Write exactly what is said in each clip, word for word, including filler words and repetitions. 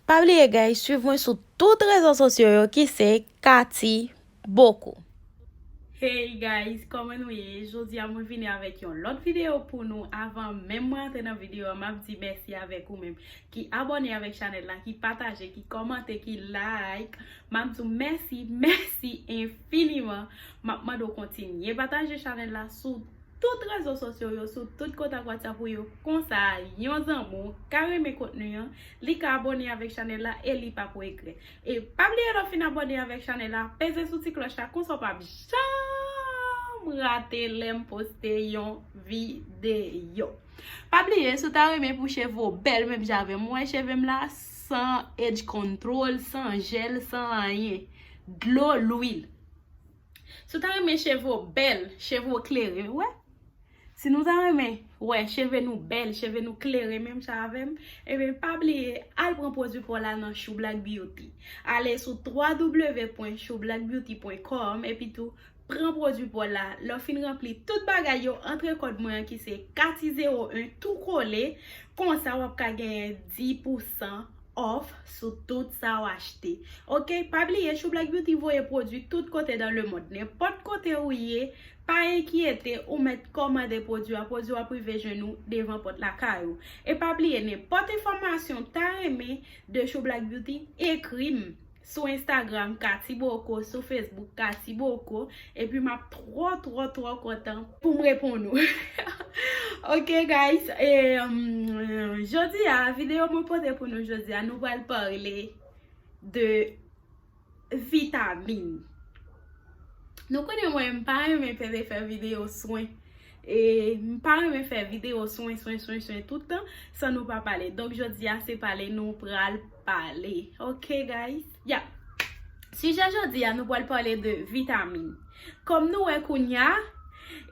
Pa bliye, guys, swiv mwen sou tout rezo sosyo yo ki se Cathy Boko. Hey guys, kòman nou ye? Jodi a mwen vini avèk yon lòt videyo pou nou. Avan menm mwen antre nan videyo a, m ap di mèsi avèk ou menm ki abòne avèk chanèl la, ki pataje, ki kòmante, ki like. M ap di w mèsi, mèsi enfiniman. M ap mande w kontinye pataje chanèl la sou tout rezo sosyo yo, sou tout kontak WhatsApp ou yo. Konsa, yon zanmi w ka renmen kontni an, li ka abòne avèk chanèl la e li p ap regrèt. E pa bliye lè w fin abòne avèk chanèl la, peze sou ti klòch la, konsa w p ap janm rate lè m poste yon videyo. Pa bliye, si w ta renmen pou cheve w bèl menm jan avè m, ou wè cheve m la san edge control, san jèl, san anyen. Dlo, lwil. Si w ta renmen cheve w bèl, cheve w klere, wè. Si nou ta renmen wè cheve nou bèl, cheve nou klere menm jan avè m, ebyen pa bliye al pran pwodui pa w la nan Shoe Black Beauty. Ale sou w w w pwen shoe black beauty pwen com epi tou pran pwodui pa w la. Lè w fin ranpli tout bagay yo, antre kòd mwen an ki se Cathy zewo en tou kole, konsa w ap ka genyen dis pousan off sou tout sa w achte. Oke, pa bliye Shoe Black Beauty voye pwodui tout kote dans le monde. Nenpòt kote ou ye, pa enkyete, ou mèt kòmande pwodui a, pwodui a ap rive jwenn ou devan pòt lakay ou. E pa bliye, nenpòt enfòmasyon w ta renmen de Shoe Black Beauty, ekri m sou Instagram Cathy Boko, sou Facebook Cathy Boko, epi m ap twò, twò, twò kontan pou m reponn ou. Oke, guys, e, um, jodi a, videyo mwen pote pou nou jodi a, nou pral pale de vitamin. Nou konnen mwen, m pa renmen fè, fè videyo swen. E m pa renmen fè videyo swen, swen, swen, swen tout tan san nou pa pale. Donk, jodi a, se pale nou pral pale. Oke, guys? Ya. Sijè jodi a, nou pral pale de vitamin. Kòm nou wè kounye a,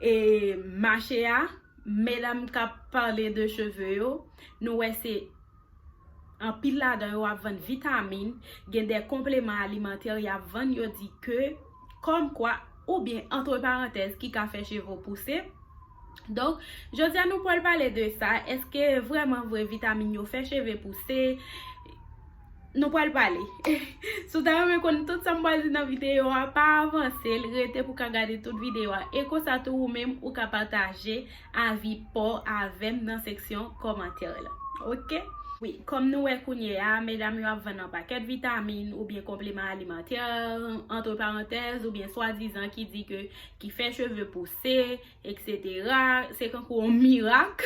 e mache a, medam k ap pale de cheve yo, nou wè se anpil ladan yo ap vann vitamin, gen de konpleman alimantè y ap vann, yo di ke, kòmkwa, oubyen, antre parantèz, ki ka fè cheve w pouse. Donk, jodi a nou pral pale de sa, èske vrèman vre vitamin yo fè cheve pouse? Nou pral pale. Si w ta renmen konn tout sa m pral di nan videyo a, pa avanse, rete pou w ka gade tout videyo a. E konsa tou ou menm, ou ka pataje avi pa w avè m nan seksyon kòmantè la. Oke? Wi, kòm nou wè kounye a, medam yo ap vann yon pakèt vitamin oubyen konpleman alimantè, antre parantèz, oubyen swadizan ki di ke, ki fè cheve pouse, etsetera. Se kankou yon mirak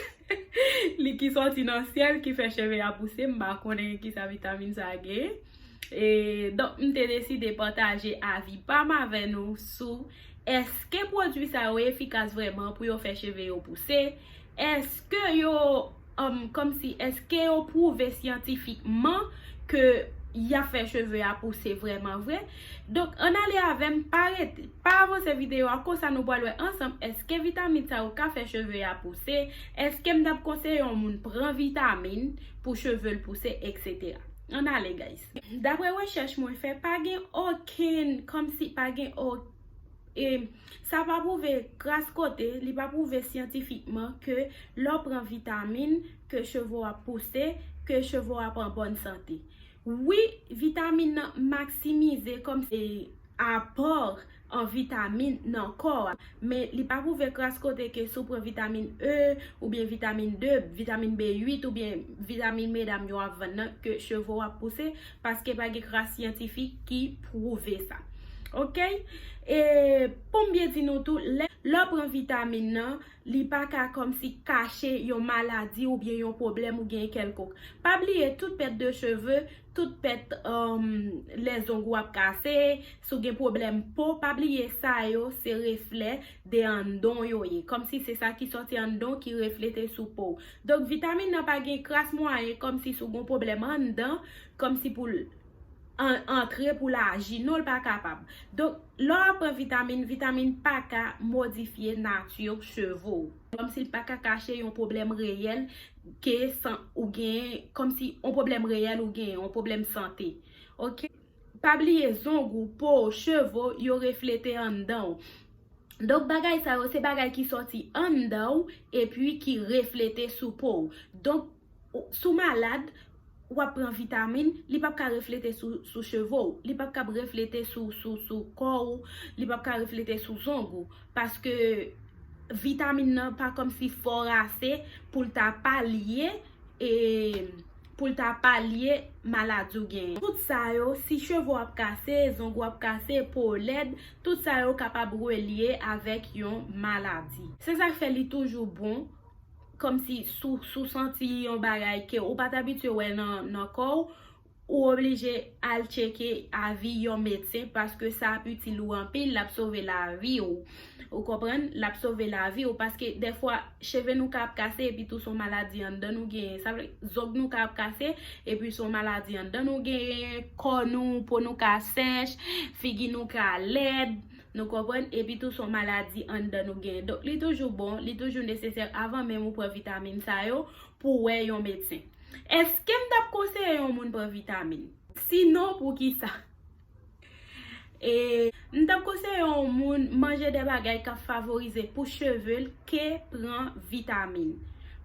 li ki sòti nan syèl ki fè cheve a pouse. M pa konnen kisa vitamin sa a genyen. E, donk, m te deside pataje avi pa m avè nou sou èske pwodui sa yo efikas vrèman pou yo fè cheve yo pouse? Èske yo, um, kòmsi, èske yo pwouve syantifikman ke y ap fè cheve a pouse vrèman vre? Donk, ann ale avè m, pa rete, pa avanse videyo a, konsa nou pral wè ansanm èske vitamin sa yo ka fè cheve a pouse, èske m t ap konseye yon moun pran vitamin pou cheve l pouse, etsetera. Ann ale, guys. Daprè rechèch mwen fè, pa gen okenn, kòmsi pa gen o-, e, sa pa pwouve kras kote, li pa pwouve syantifikman ke lè w pran vitamin, ke cheve w ap pouse, ke cheve w ap an bòn sante. Wi, vitamin nan maksimize kòm se apò an vitamin nan kò a. Men li pa pwouve kras kote ke si w pran vitamin E, oubyen vitamin de, vitamin B uit, oubyen vitamin medam yo ap vann nan, ke cheve w ap pouse, paske pa gen kras syantifik ki pwouve sa. Oke? E pou m byen di nou tou, lè, lè w pran vitamin nan, li pa ka kòmsi kache yon maladi oubyen yon pwoblèm ou genyen kèlkonk. Pa bliye, tout pèt de cheve, tout pèt, um, lèzong ou ap kase, si w gen pwoblèm po, pa bliye sa yo se reflè de anndan w yo ye. Kòmsi se sa ki sòti anndan w ki reflete sou po w. Donk, vitamin nan pa gen kras mwayen, kòmsi si w gen pwoblèm anndan, kòmsi pou l an-, antre pou l aji. Non, l pa kapab. Donk, lè w ap pran vitamin, vitamin pa ka modifye nati cheve w. Kòmsi l pa ka kache yon pwoblèm reyèl ke san-, ou gen, kòmsi yon pwoblèm reyèl ou gen, yon pwoblèm sante. Oke? Pa bliye, zong ou, po w, cheve w, yo reflete anndan w. Donk, bagay sa yo, se bagay ki sòti anndan w epi ki reflete sou po w. Donk, ou, si w malad, w ap pran vitamin, li p ap ka reflete sou, sou cheve w, li p ap ka reflete sou, sou, sou kò w, li p ap ka reflete sou zong ou. Paske vitamin nan pa kòmsi fò ase pou l ta palye, e, pou l ta palye maladi w genyen. Tout sa yo, si cheve w ap kase, zong ou ap kase, po w lèd, tout sa yo kapab relye avèk yon maladi. Se sa k fè li toujou bon, kòmsi si w, si w santi yon bagay ke ou pa t abitye wè nan, nan kò w, ou oblije al tcheke avi yon medsen, paske sa ap itil ou anpil, l ap sove lavi w. Ou konprann? L ap sove lavi w, paske dèfwa cheve nou ka ap kase epi tou se yon maladi anndan nou genyen. Sa vle, zong nou ka ap kase epi se yon maladi anndan nou genyen, kò nou, po nou ka sèch, figi nou ka lèd, nou konprann? Epi tou se yon maladi anndan nou genyen. Donk, li toujou bon, li toujou nesesè avan menm ou pran vitamin sa yo pou w wè yon medsen. Èske m t ap konseye yon moun pran vitamin? Si non, poukisa? E, m t ap konseye yon moun manje de bagay k ap favorize pou cheve l ke pran vitamin.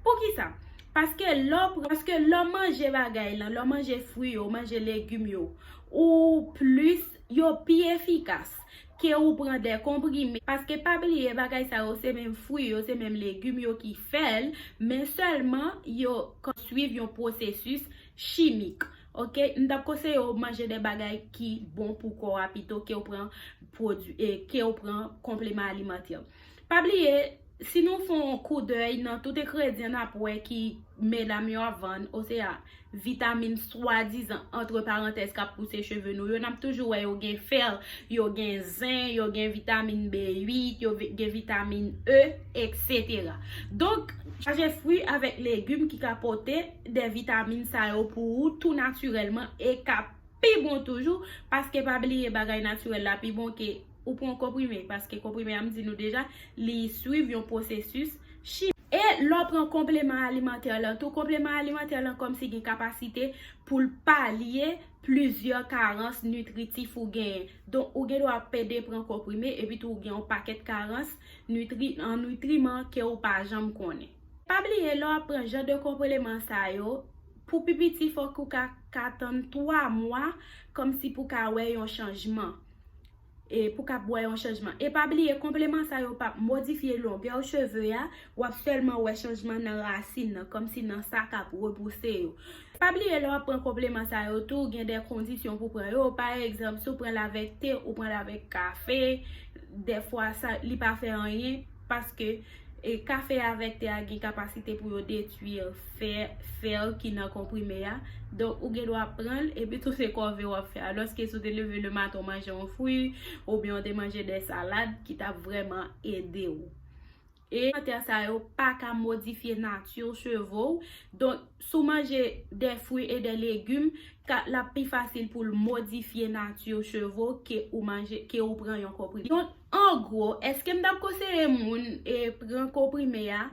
Poukisa? Paske lè w pran, paske lè w manje bagay lan, lè w manje fwi yo, manje legim yo, ou plis, yo pi efikas ke ou pran de konprime. Paske pa bliye, bagay sa yo se menm fwi yo, se menm legim yo ki fè l, men sèlman yo ka swiv yon pwosesis chimik. Oke, m t ap konseye w manje de bagay ki bon pou kò a pito ke w pran pwodui, e, ke w pran konpleman alimantè. Pa bliye, si nou fè yon koudèy nan tout engredyan n ap wè ki medam yo ap vann, osea vitamin swadizan, antre parantèz, k ap pouse cheve nou yo, n ap toujou wè yo gen fè, yo gen zen, yo gen vitamin B uit, yo vi- gen vitamin E, etsetera. Donk, chaje fwi avèk legim ki ka pote de vitamin sa yo pou ou tou natirèlman e k ap pi bon toujou, paske pa bliye bagay natirèl la pi bon ke ou pran konprime, paske konprime a m di nou deja, li swiv yon pwosesis chimik. E lè w pran konpleman alimantè lan tou, konpleman alimantè lan kòmsi gen kapasite pou l palye plizyè karans nitritif ou genyen. Donk, ou gen dwa pede pran konprime, epi tou ou gen yon pakèt karans nitri, an nitriman ke ou pa janm konnen. Pa bliye, lè w ap pran jan de konpleman sa yo, pou pi piti, fòk ou ka, ka tann twa mwa, kòmsi pou ka wè yon chanjman. E pou ka wè yon chanjman. E pa bliye, konpleman sa yo p ap modifye longè w cheve a, w ap sèlman wè chanjman nan rasin nan, kòmsi nan sa k ap repouse yo. Pa bliye, lè w ap pran konpleman sa yo tou, gen de kondisyon pou pran yo. Pa egzanp, si w pran l avèk te, ou pran l avèk kafe, dèfwa sa, li pa fè anyen, paske, e, kafe avèk te a gen kapasite pou yo detwi fè, fè ki nan konprime a. Donk, ou gen dwa pran l, epi tou se kòve w ap fè. Alòske si w te leve lematen, w manje yon fwi, oubyen w te manje de salad ki t ap vrèman ede w. E alimantè sa yo pa ka modifye nati cheve w. Donk, si w manje de fwi e de legim, ka, l ap pi fasil pou l modifye nati cheve w ke ou manje, ke ou pran yon konprime. Donk, an gwo, èske m t ap konseye moun e pran konprime a?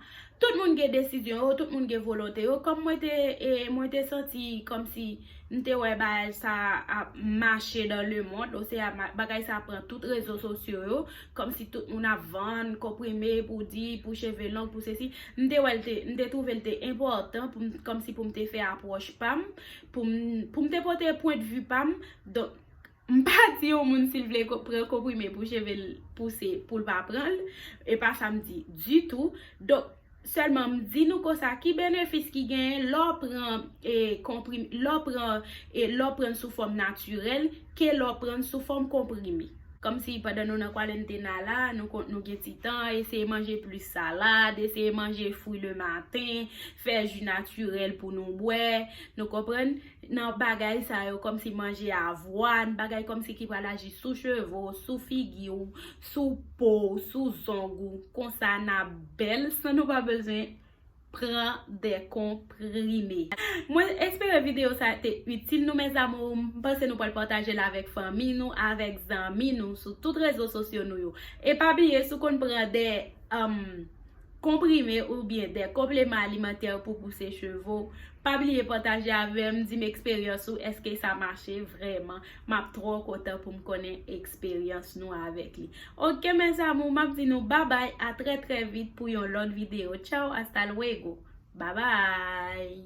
Tout moun gen desizyon yo, tout moun gen volonte yo. Kòm mwen te, e, mwen te santi kòmsi m te wè bagay sa ap mache dans le monde, osea ma- bagay sa pran tout rezo sosyo yo, kòmsi tout moun ap vann konprime pou di, pou cheve long, pou sesi. M te wè l te, m te twouve l te enpòtan pou m, kòmsi pou m te fè apwòch pa m, pou m, pou m te pote pwendvi pa m. Donk, m pa di yon moun si l vle ko- pran konprime pou cheve l pouse, pou l pa pran l. E pa sa m di ditou. Donk, sèlman m di nou konsa, ki benefis ki genyen lè w pran, e, konprim-, lè w pran, e, lè w pran l sou fòm natirèl, ke lè w pran l sou fòm konprime. Kòmsi pandan nou nan kwarantèn la, nou kon- nou gen ti tan, eseye manje plis salad, eseye manje fwi lematen, fè ji natirèl pou nou bwè, nou konprann? Nan bagay sa yo, kòmsi manje avwàn, bagay kòmsi ki pral aji sou cheve w, sou figi w, sou po w, sou zong ou, konsa n ap bèl san nou pa bezwen pran de konprime. Mwen espere videyo sa te itil nou, mes amours. M panse nou pral pataje l avèk fanmi nou, avèk zanmi nou, sou tout rezo sosyo nou yo. E pa bliye, si w konn pran de, um, konprime oubyen de konpleman alimantè pou pouse cheve w, pa bliye pataje avè m, di m eksperyans ou, èske sa mache vrèman. M ap twò kontan pou m konnen eksperyans nou avèk li. Oke, mes amours, m ap di nou babay, a trè, trè vit pou yon lòt videyo. Tchao, hasta luego. Babay.